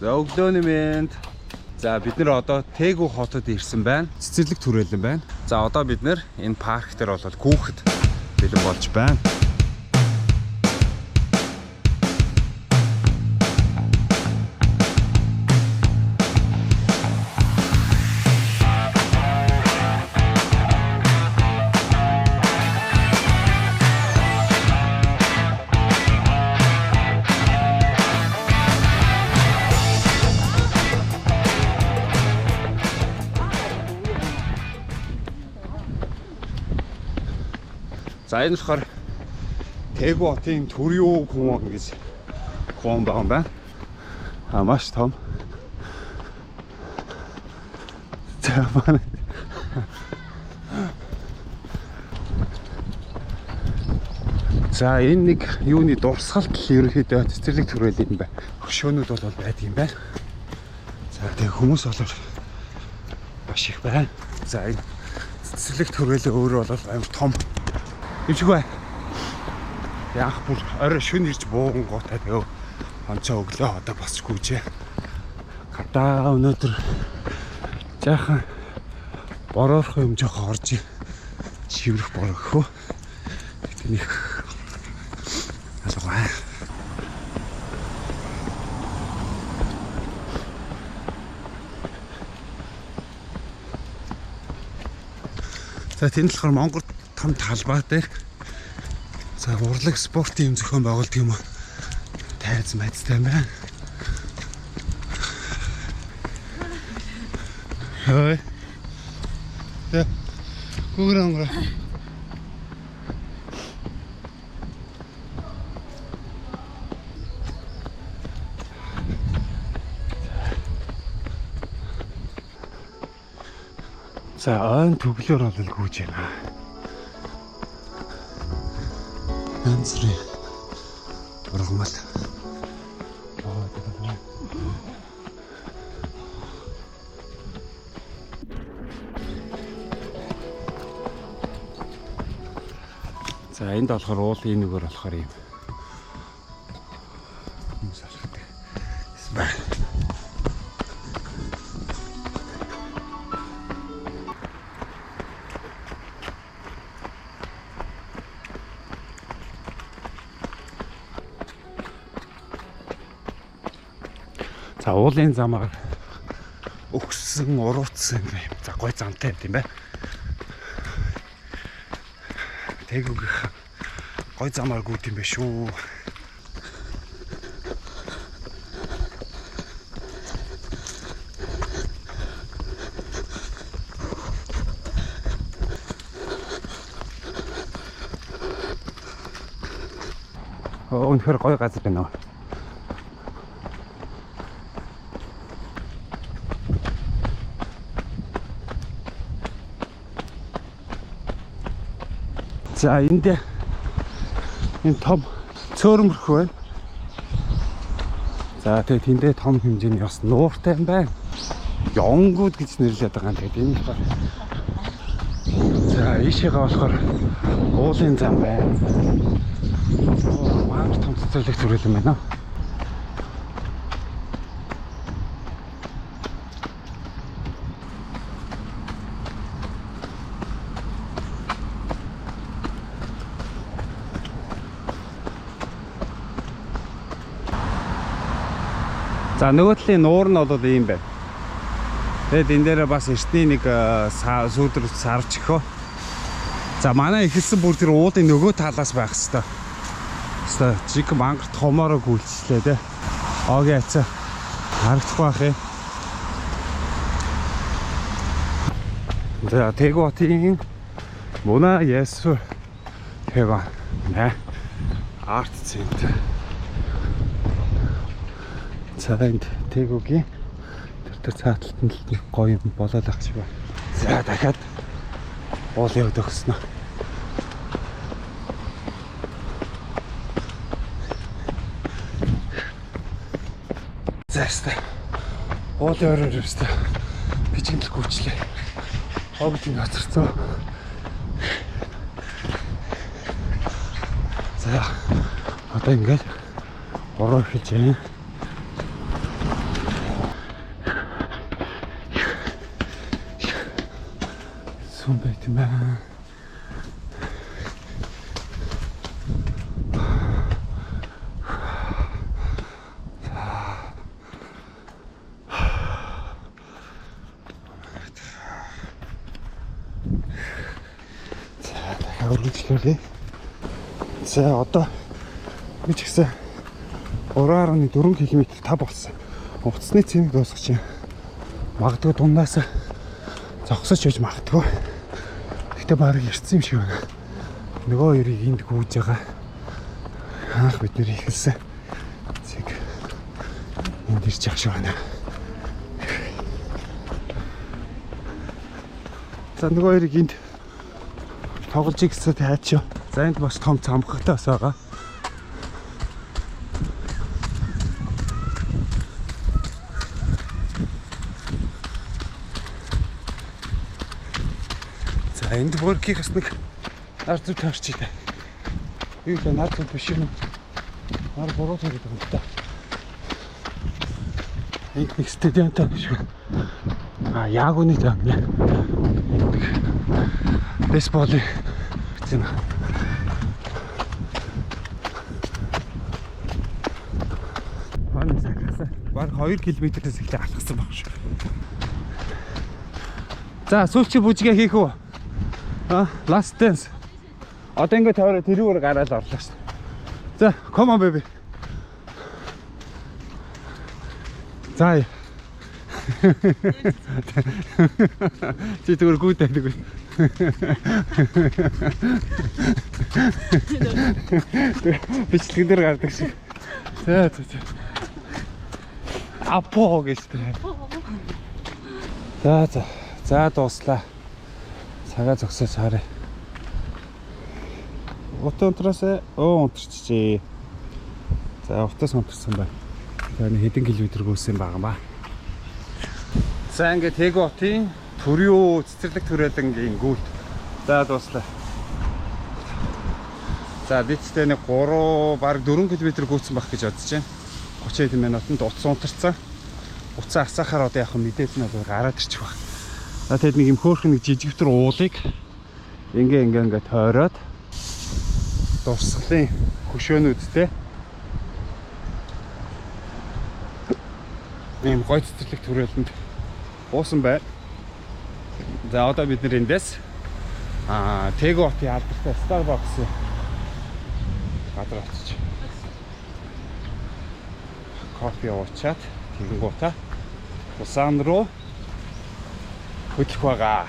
За, өглөөний мэнд. За, бид нэр одоо Тэгү хотод ирсэн байна. Цэцэрлэг түрээлэн байна. За, одоо бид нэр энэ парк дээр бол гүүхэд бэлэн болж байна. За, энэ болохоор Тэгү хотын Төрю 공원 гэж 공원 байгаа юм байна. А, маш том. За, манай. За, энэ нэг юуны дурсгалт л ерөнхийдөө цэцэрлэг төрөл юм байна. Хөшөөнүүд бол байдаг юм байна. За, тэгээ хүмүүс бол маш их байна. За, энэ цэцэрлэг төрөл өөрөө бол амар том юм шиг байна. Тэгээ анх бүр орой шөнө ирж буугангуудаа тэгээ онцоо өглөө одоо босч гүйжээ. Гадаа өнөөдөр жаахан бороорхон юм жоохон орж шиврэх бороо гэх үү. Гэтэ нэг алгаа. За, тэнд болохоор Монгол том талбай дээр за урлаг спортын юм зохион байгуулдаг юм уу? Тайз майзтай юм байна. Хой. Тэ. Гүрэн гүрэн. За, ойн төглөөр бол гүйж байна. Янз бүрийн ургамал. Аа, тэгээд. За, энд болохоор уулын нүгэр болохоор юм хүмүүс алхдаг гэсэн байна. За, уулын замаар өгсөн урууцсан юм. За, гой замтай юм байна. Тэгүгийнх гой замаар гүйт юм байна шүү. Оо, үнэхээр гоё газар байна. За, энд энэ том цөөрөмөрх байна. За, тэгээ тэндээ том хэмжээний бас нууртай юм байна. Ёнгууд гэж нэрлэдэг байгаа юм. Тэгээд энэ болохоор за ийшээгээ болохоор уулын зам байна. Оо, том цэцэрлэг төрөл юм байна. За, нөгөө талын нуур нь бол ийм байна. Тэгээд энэ дээр бас эртний нэг сүүдэр сарж өгөө. За, манай эхэлсэн бүр тэр уулын нөгөө талаас байх хэвээр. Хэвээ жиг мангар томоороо гүйлчлээ те. Огийн ацаа харагдахгүй байх юм. За, Тэгү хотын Муна Есү Хэва нэ арт центр. За, энд Тэгүгийн тэр цааталт нь л нэг гоё юм болоод ах шиг байна. За, дахиад уулын өд өгснө. За, яста. Уулын оройн өстө бичгэнлэх гүйчлээ. Хогд ингэ хоцорцоо. За, одоо ингээд уруу эхэлж байна. Том байт юм байна. За дахиад үргэлжлүүлье. За одоо би ч гэсэн 3.4 км 5 болсон. Утасны цэмэг дуусгах чинь магадгүй дундаас зогсож байж магадгүй. Гэхдээ бараг ирсэн юм шиг байна. Нөгөө хоёрыг энд гүйж байгаа. Анх бид нэр эхэлсэн. Зэг энд ирж явах шиг байна. За нөгөө хоёрыг энд тоглож игсээ тайчаа. За энд бас том цамхагтай бас байгаа. За энд бүркийг бас нэг нар зүг таарч ийлээ. Юу л нар зүг биш юм. Нар буруу гэдэг юм та. Энд нэг стадионтай биш үү? А яг үний зам нэ. Бейсболын гэсэн. Бараг 2 км-ээс эхлээ алхсан баг шүү. За сүүлчийн бүжгээ хийх үү? А last dance. Одоо ингэ тавиараа тэрүүгээр гараад орлоо шүү. За, come on baby. За. Чи зүгээр гүйтэй байдаг. Бичлэгэн дээр гардаг шиг. За за за. Апо гэж тэр. За за. За дууслаа. Цагаа зогсоож харъя. Утас унтраасаа унтарчжээ. За утас унтарсан байна. За нэг хэдэн километр гүйсэн байгаа юм ба. За ингээд Тэгү хотын Төрөө цэцэрлэг төрөлөнгийн гүйлт. За дууслаа. За нийтдээ нэг 3 бараг 4 км гүйцсэн байх гэж бодож байна. 30 хэдэн минутанд утас унтарсан. Утсаа асаахаар одоо яг мэдээлэл нь бол гараад ирчих баг. За тэгэд нэг юм хөөрхөн нэг жижигтэр уулыг ингээ тойроод дурсгалын хөшөөнүүдтэй ийм гой цэцэрлэг төрөлөнд уусан байна. За одоо бид нэр эндээс Тэгү хотын алдартай Starbucks газар очиж кофе уучаад тэгэнгүүтээ Пусан руу хөдлөх байгаа.